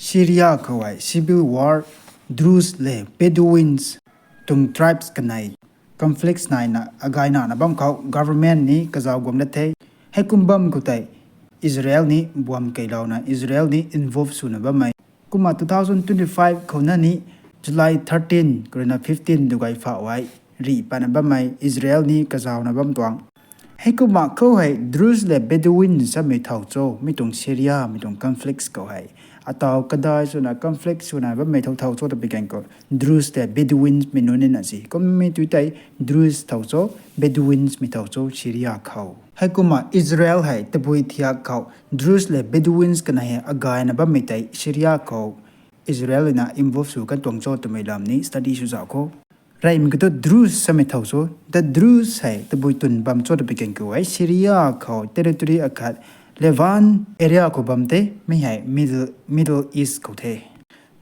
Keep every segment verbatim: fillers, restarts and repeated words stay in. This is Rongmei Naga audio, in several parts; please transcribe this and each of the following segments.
Syria khou hei civil war, Druze le Bedouins tuang tribes kanei conflicts naina agayna na bam khou government ni kazauh guang dat the. Heikum bam khou tei Israel ni buam keilouna Israel ni involve swna bammei. Kumna two thousand twenty-five khou na ni July thirteen khou ruina fifteen dugay phau hei rih pana bammei Israel ni kazauhna bam tuang. Heikumna khou hei Druze le Bedouin samei thau cho, mi tuang Syria, mi tuang conflicts khou hei. Atau kadai swna conflict swna bammei thau thau cho ta pi gan khou Druze le Bedouins mi nunc nina si. Kummei tu tei Druze thau cho, Bedouins mi thau cho Syria khou. Heikumna Israel hei tabui thiak khou Druze le Bedouins kanei hei agayna bammei tei Syria khou Israel na involve sw kan tuang cho twmei lam ni study sw zau khou. Reymei khou tu Druze samei thau cho, the Druze hei tabui twn bam cho ta pi gan khou hei Syria khou territory akhat Levant area khou bam the, mi hei Middle, Middle East khou the.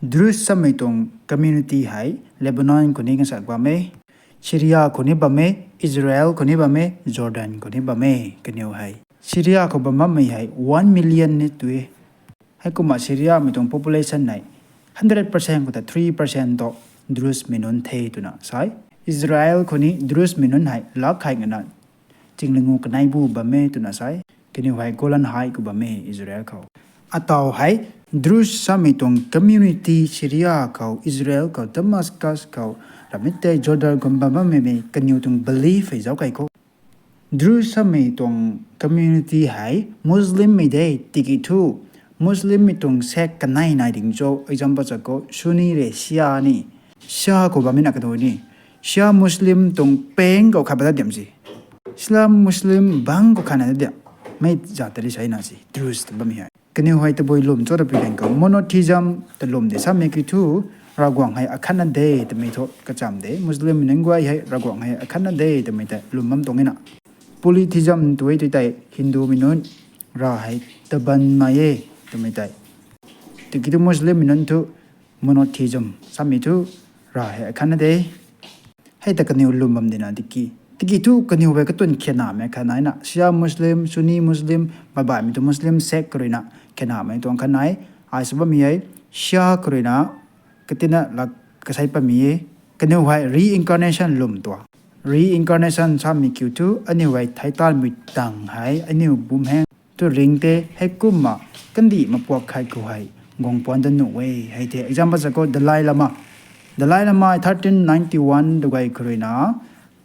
Druze samei tuang community hei Lebanon khou ni ngasak bam e, Syria khou ni bam e, Israel khou ni bam e, Jordan khou ni bam e, kaniw hei. Syria khou bam bammei hei one million ni tu e. Heikumna Syria mei tuang population hei hundred percent khou ta three percent tu Druze mei nunc the twna sai. Israel khou ni Druze mei nunc hei lak hei ngana chinglingu kanei bu bam e twna sai. Kaniw hei Golan Heights khou bam e Israel khou. Atau hei Druze samei tuang community Syria khou, Israel khou, Damascus khou, ramei tei Jordan khou bam bammei mei kaniw tuang belief hei zauc kai khou. Druze samei tuang community hei Muslim mei de, tiki thu Muslim mei tuang sect kanei nai ding cho, example sa khou Sunni le Shia ni. Shia khou bammei na kadu ni. Shia Muslim tuang peng khou khat ba ta diam si. Islam Muslim bang khou khat na diam. Mei zat tari sai na si. Druze ta bammei hei. Kaniw hei tabui lwm cho ta pi gan khou monotheism ta lwm de samei kiu thu, Ravguangc hei akhatna de twmei thu kacham de. Muslim nunc guay hei Ravguangc hei akhatna de twmei tei lwm bam tuang e na. Polytheism tu e tu tei Hindu mei nunc Rav hei tabanmei e twmei tei. Tiki thu Muslim mei nunc thu monotheism samei thu Rav hei akhatna de. Hei ta kaniw lwm bam dina tiki. Tiki thu kaniw hei katuang khanamei khat nai na. Shia Muslim, Sunni Muslim, baihmei tu Muslim sect khou ruina khanamei tuang khat nai. Ai sa bammei hei, Shia khou ruina katina lak kasei patmei e. Kaniw hei reincarnation lwm tuang. Reincarnation samei kiu thu, aniw hei theitanmei tang hei, aniw bumhaeng tu ring the, heikumna kandih mapuak khat khou hei guang puan dat nuh e, hei the. Example sa khou Dalai Lama. Dalai Lama thirteen ninety-one dugay khou ruina,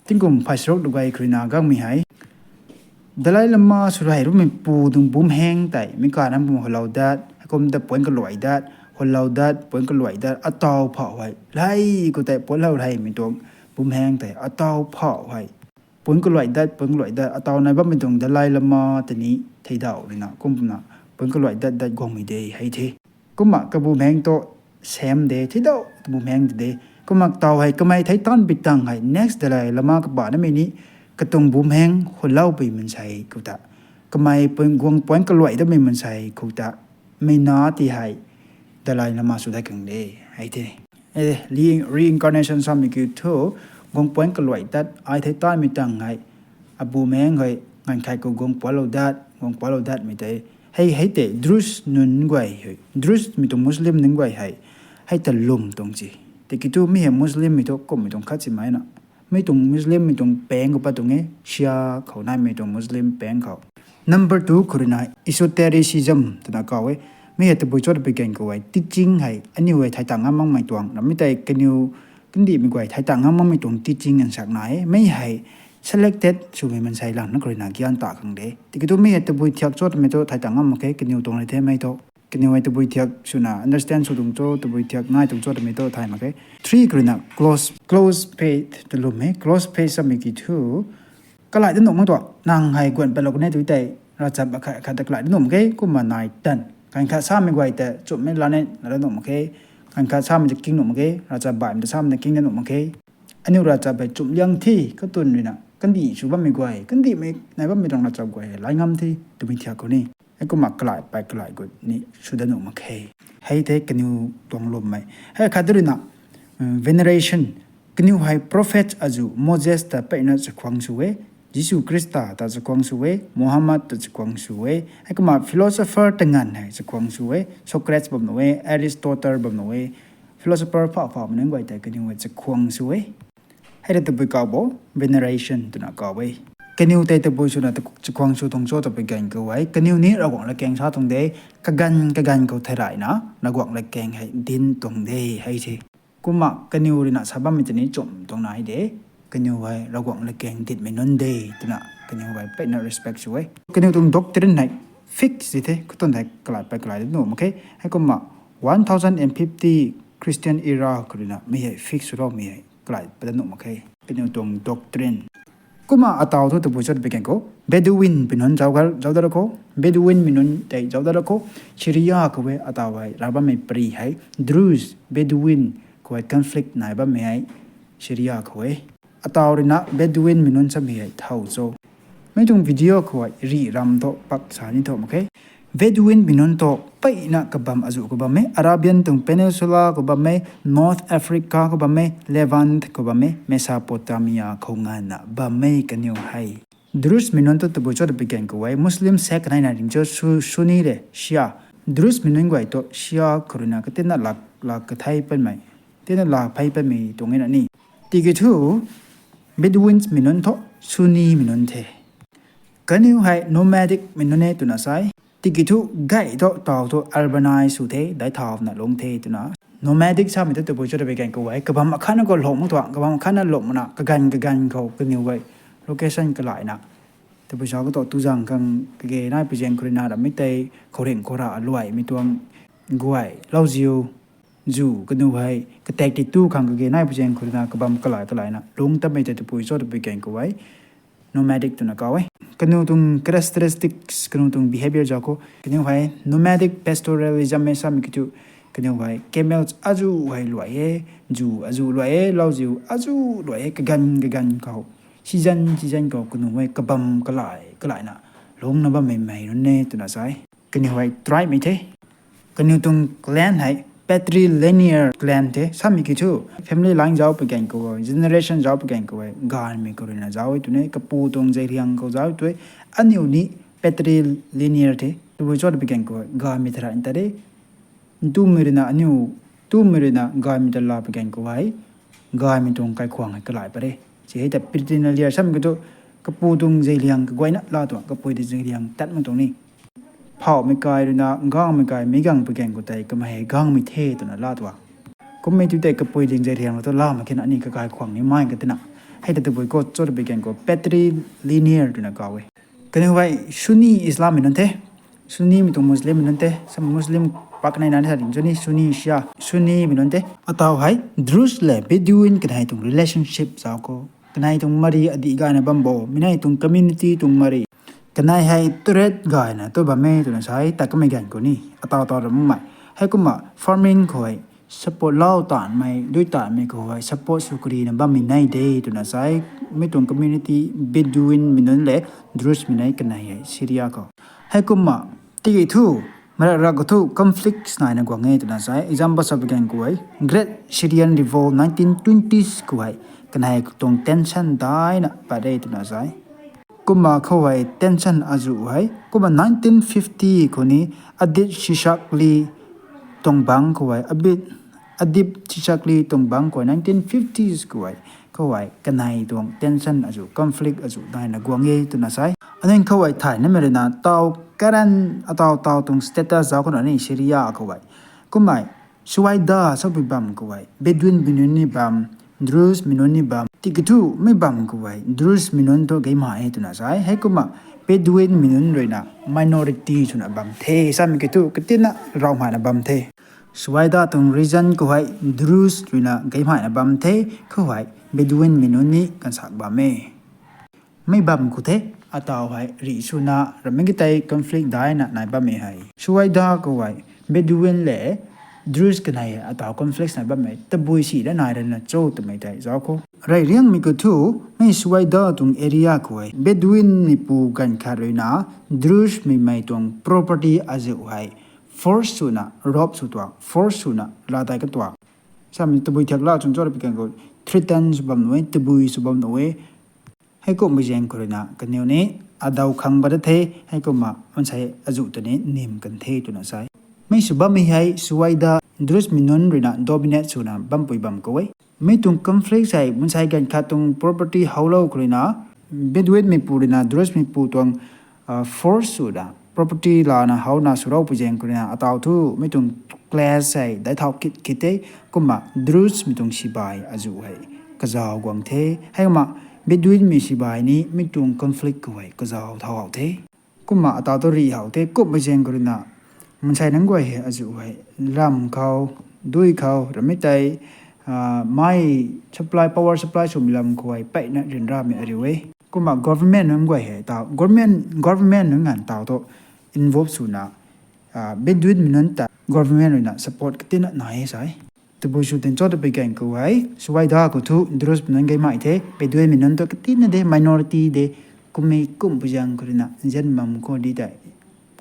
tingkum phay saruk dugay khou ruina gangmei hei. Dalai Lama sw rey rumei pu tuang bumhaeng tei, mi kanac bum hulou dat, heikum ta puan kaluai dat, hulou dat, puan kaluai dat, atau phauh hei. Rey khou tei puan lou reymei tuang bumhaeng tei, atau phauh hei. Puan kaluai dat, puan kaluai dat, atau nai bammei tuang Dalai Lama tei ni theidauh ruina, kumna puan kaluai dat dat guangmei de, hei the. Kumna kabumhaeng tu same de, theidauh bumhaeng de. Kumna tau hei kamei theitanmei tang hei next Dalai Lama kabanamei ni katuang bumhaeng huloupui mansei khou ta. Kamei puan guang puan kaluai datmei mansei khou ta. Mei na ti hei Dalai Lama sw dat khang de, hei the. E, reincarnation samei kiu thu, guang puan kaluai dat, ai theitanmei tang hei, abumhaeng hei, nganv khat khou guang puanlou dat, guang puanlou datmei tei. Hei, hei tei Druze nunc guay hei, Druze mei tuang Muslim nunc guay hei, hei ta lwm tuang si. Tiki thu mi hei Muslim mei thu kummei tuang khat si mai na. Mi tuang Muslim mei tuang peng khou pat tuang e, Shia khou naimei tuang Muslim peng khou. Number two khou ruina esotericism twna kaw e. Mi hei tabui cho ta pi gan khou hei teaching hei, aniw hei thei ta ngam makmei tuang. Ramei tei kaniw kandihmei guay thei ta ngam makmei tuang teaching ngansak nai e. Mi hei selected swmei mansei lang na khou ruina gyan ta khang de. Tiki thu mi hei tabui thiak cho twmei thu thei ta ngam mak khe, kaniw tuang rui the mei thu. Kaniw hei tabui thiak swna understand sw tuang cho, tabui thiak nai tuang cho twmei thu thay mak khe. Three khou ruina close, close faith ta lwm e. Close faith samei kiu thu, kalai dat nuh mak tuang, nang hei guan patlou kan e tu tei, ravchap akhat, akhat ta kalai dat nuh mak khe, kumna nai tan. Ganv khat samei guay ta chumhmei lan e, na dat nuh mak khe. Ganv khat samei ta king nuh mak khe, ravchap baihmei ta samei ta king dat nuh mak khe. Aniu ravchap hei chumh liang the, katuang ruina kandih sw bammei guay, kandihmei nai bammei tuang ravchap guay hei lai ngam the twmei thiak khou ni. Heikumna kalai pei kalai gut ni sw dat nuh mak khe. Hei the kaniw tuang lwmmei. Hei khat ruina, veneration. Kaniw hei prophet azuh Moses ta peyna chakhwang sw e. Jisu Khrista ta chakhwang sw e, Muhammad ta chakhwang sw e, heikumna philosopher tanganv hei chakhwang sw e, Socrates bam nuh e, Aristotle bam nuh e, philosopher phah phah mei nunc guay tei kaniw hei chakhwang sw e. Hei ta tabui kaw bo, veneration twna kaw e. Kaniw tei tabui swna chakhwang sw tuang cho tabui gan khou hei, kaniw ni Ravguangc latkaeng sa tuang de, kaganv kaganv khou thei rayna Ravguangc latkaeng hei dinc tuang de hei se. Kumna kaniw ruina sa bammei tei ni chum tuang nai de, kaniw hei Ravguangc latkaeng dinmei nunc de twna kaniw hei peyna respect sw e. Kaniw tuang doctrine hei fix di the, khou tuang hei kalai pey kalai di nuh mak khe. Heikumna one thousand and fifty Christian era khou ruina mi hei fix swloumei hei kalai pey di nuh mak khe, kaniw tuang doctrine. Kumna ataw thu tabui cho tabui gan khou Bedouin mei nunc zauc dat ra khou, Bedouin mei nunc tei zauc dat ra khou, Syria khou e ataw hei ra bammei pary hei, Druze, Bedouin khou hei conflict nai bammei hei Syria khou e. Ataw ruina Bedouin mei nunc samei hei thow cho. Mi tuang video khou hei rih ram thu pak sa ni tho mak khe. Bedouin mei nunc thu peyna kabam azuh khou bam e, Arabian tuang Peninsula khou bam e, North Africa khou bam e, Levant khou bam e, Mesopotamia khou nganvna bam e kaniw hei. Druze mei nunc thu tabui cho tabui gan khou hei, Muslim sect kanei na ring cho, Su-, Sunni le Shia. Druze mei nunc guay thu Shia khou ruina katina lak, lak kathei patmei, tina lak phey patmei tuang e na ni. Tiki thu Bedouins mei nunc thu Sunni mei nunc the. Kaniw hei nomadic mei nunc e twna sa e. Tiki thu gay thu taw thu urbanize sw the, daic thauna lungc the twna. Nomadic samei thu tabui cho tabui gan khou hei, kabam akhatna khou lungc mak tuang, kabam akhatna lungc makna kaganv kaganv khou kaniw hei location kalaina, tabui sa khou thu tuzang khang kage nai puizaeng khou ruina rammei tei khouringh khou ra luaimei tuang guay, lauziu, zu kaniw hei katak ti tu khang kage nai puizaeng khou ruina kabam kalai kalaina lungc tatmei tei tabui cho tabui gan khou hei nomadic twna kaw e. Kaniw tuang characteristics, kaniw tuang behavior zauc khou, kaniw hei nomadic pastoralism e samei kiu thu, kaniw hei camels azuh hei luai e, zu azuh luai e, lauziu azuh luai e, kaganv kaganv khou, season season khou kaniw hei kabam kalai kalaina lungcna bammei mei nunc e twna sa e. Kaniw hei tribe mei the. Kaniw tuang clan hei patrilineal clan the. Samei kiu thu family line zauc pui gan khou, generation zauc pui gan khou hei, gaymei khou ruina zauc e twna, kapu tuang zeiliang khou zauc e twe. Aniu ni patrilineal the. Tabui cho tabui gan khou hei gaymei thara ta de. Ntumei ruina aniu, ntumei ruina gaymei ta la pui gan khou hei, gaymei tuang kaikhwang hei kalai pat re. Si hei ta patrilineal samei kiu thu, kapu tuang zeiliang kaguayna la tuang, kapui tuang zeiliang tat mak tuang ni. Phauhmei kai ruina gangmei kai meic gang pui gan khou tei kamei hei gangmei the twna la tuang. Kummei tu tei kapui tuang zeiliang la tu la mak khe na ni, kakai khwang ni mai katina. Hei ta tabui cho tabui gan khou patrilineal twna kaw e. Kaniw hei Sunni Islam mei nunc the. Sunnimei tuang Muslimmei nunc the. Sam Muslim pak kanei na ni sa ding cho ni, Sunni Shia, Sunnimei nunc the. Ataw hei Druze le Bedouin kanei tuang relationship zauc khou, kanei tuang mari adih gayna bam bo, mei nei tuang community tuang mari, kanei hei teret gayna tu bam e twna sa e, ta kamei gan khou ni ataw taw ra makmei. Heikumna farming khou hei support lau tanmei, dui tanmei khou hei support sw karina bammei nei de twna sa e. Mi tuang community Bedouinmei nunc le Druzemei nei kanei hei Syria khou. Heikumna tiki thu, mara ra khou thu conflicts naina guang e twna sa e. Example sa pui gan khou hei, Great Syrian Revolt nineteen twenties khou hei, kanei tuang tension daina pat e twna sa e. Kumna khou hei tension azuh hei, kumna nineteen fifty khou ni Adil Shishakli tuang bangc khou hei, Adil, Adil Shishakli tuang bangc khou hei nineteen fifties khou hei, khou hei kanei tuang tension azuh, conflict azuh naina guang e twna sa e. Aning khou hei thaynamei ruina taw karan ataw taw tuang status zauc khou na ni Syria khou hei. Kummei Suwaida sapui bam khou hei, Bedouinmei nunc ni bam, Druzemei nunc ni bam, tiki thu mei bam khou hei Druzemei nunc thu gaymei e twna sa e. Heikumna Bedouinmei nunc ruina minority swna bam the samei kiu thu katina ravmeina bam the. Suwaida tuang region khou hei Druze ruina gaymei na bam the, khou hei Bedouinmei nunc ni kansak bam e. Mei bam khou the, ataw hei rih swna rammei ki tei conflict daina nai bammei hei. Suwaida khou hei Bedouin le Druze kanei ataw conflict nai bammei tabui si da nai rana cho twmei tei zauc khou. Rey riangmei khou thu, mei Suwaida tuang area khou hei Bedouinmeipu ganv khat ruina Druzemei mei tuang property azuh hei force swna, rob sw tuang, force swna laa dai ka tuang. Samei tabui thiak la chung cho ra pui gan khou threaten sw bam nuh e, tabui sw bam nuh e. Heikumhmei zaeng khou ruina kaniw ni adaw khang ba da the, heikumna mansei azuh ta ni nim kan the twna sa e. Mi sw bammei hei Suwaida Druzmei nunc ruina dominate swna bampui bam khou e. Mi tuang conflict hei mansei ganv khat tuang property howlou khou ruina, Bedouinmeipu ruina Druzmeipu tuang force swna property lana howna swloupui zaeng khou ruina ataw thu mi tuang clash hei daic thau kit kit the. Kumna Druzmei tuang sibai azuh hei kazauh guang the. Heikumna Bedouinmei sibai ni mi tuang conflict khou hei kazauh thau the. Kumna ataw thu rih how the. Kumhmei zaeng khou ruina mansei nunc guay hei azuh hei ram khou, dui khou ramei tei, mei supply, power supply swmei lam khou hei peyna ryanramei ariu e. Kumna government nunc guay hei taw, government, government nunc nganv taw thu involve swna, Bedouinmei nunc ta government ruina support katina nai e sa e. Tabui sw tin cho twpui ganv khou hei Suwaida khou thu Druzmei nunc gaymei the, Bedouinmei nunc tu katina de, minority de. Kumhmei kumhpui zaeng khou ruina nzian bam khou di tei,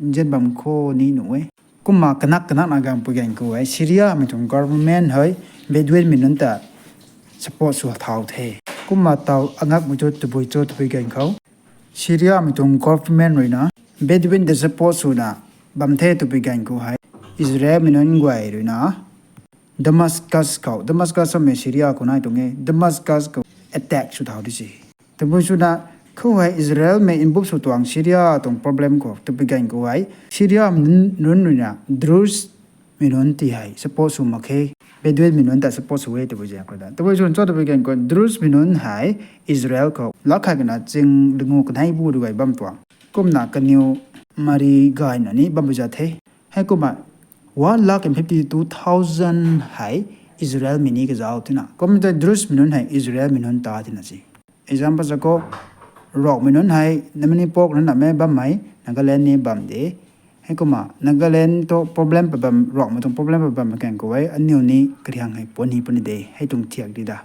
nzian bam khou ni nuh e. Kumna kanak kanakna ganvpui ganv khou hei Syriamei tuang government hei Bedouinmei nunc ta support sw thau the. Kumna taw angakmei thu tabui cho twpui ganv khou Syriamei tuang government ruina Bedouin ta support swna bam the twpui ganv khou hei Israelmei nunc guay ruina Damascus khou, Damascus samei Syria khou nai tuang e, Damascus khou attack sw thau di se. Tabui swna khou hei Israelmei involve sw tuang Syria tuang problem khou twpui ganv khou hei Syriamei nunc ruina Druzmei nunc ti hei support sw mak khe, Bedouinmei nunc ta support sw e twpui zaeng khou ruina. Tabui sw cho twpui ganv khou Druzmei nunc hei Israel khou lakh khat kana ching lngu kanei bu du gay bam tuang. Kumna kaniw mari gayna ni bampui za the. Heikumna one lakh and fifty two thousand hei Israelmei ni kazauh tina. Kumna tei Druzmei nunc hei Israelmei nunc ta tina se. Example sa khou, Rongmei nunc hei namani pok nunc namei bammei Nagaland ni bam de. Heikumna Nagaland thu problem pa bam, Rongmei tuang problem pa bam ganv khou hei aniu ni kariang hei puni puni de, hei tuang thiak di da.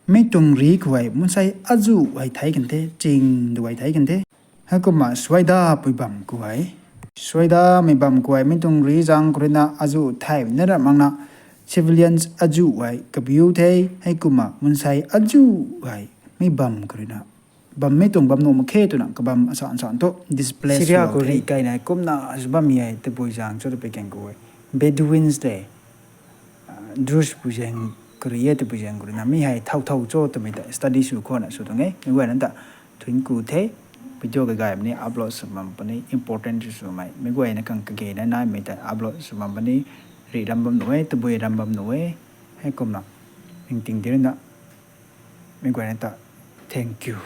Mi tuang ri khou hei mansei azuh hei thei kan the, ching du hei thei kan the. Heikumna Suwaida pui bam khou hei, Suwaidamei bam khou hei mi tuang ri zaeng khou ruina azuh thei na ram makna civilians azuh hei kabiu the. Heikumna mansei azuh hei mi bam khou ruina, bammei tuang bam nuh mak khe twna kabam asan san thu displace Syria khou ri kaina kumna sw bammei hei tabui zaeng cho twpui ganv khou hei Bedouins tei Druz pui zaeng khou ri e twpui zaeng khou ruina mi hei thow thow cho twmei ta study sw khou na sw tuang e. Meic guayna ta thuanc ku the, video kagaymei ni upload sw bam puni important sw swmei. Meic guayna khang kage na naimei ta upload sw bam puni, rih ram bam nuh e, tabui ram bam nuh e. Heikumna ningting di ruina meic guayna ta thank you.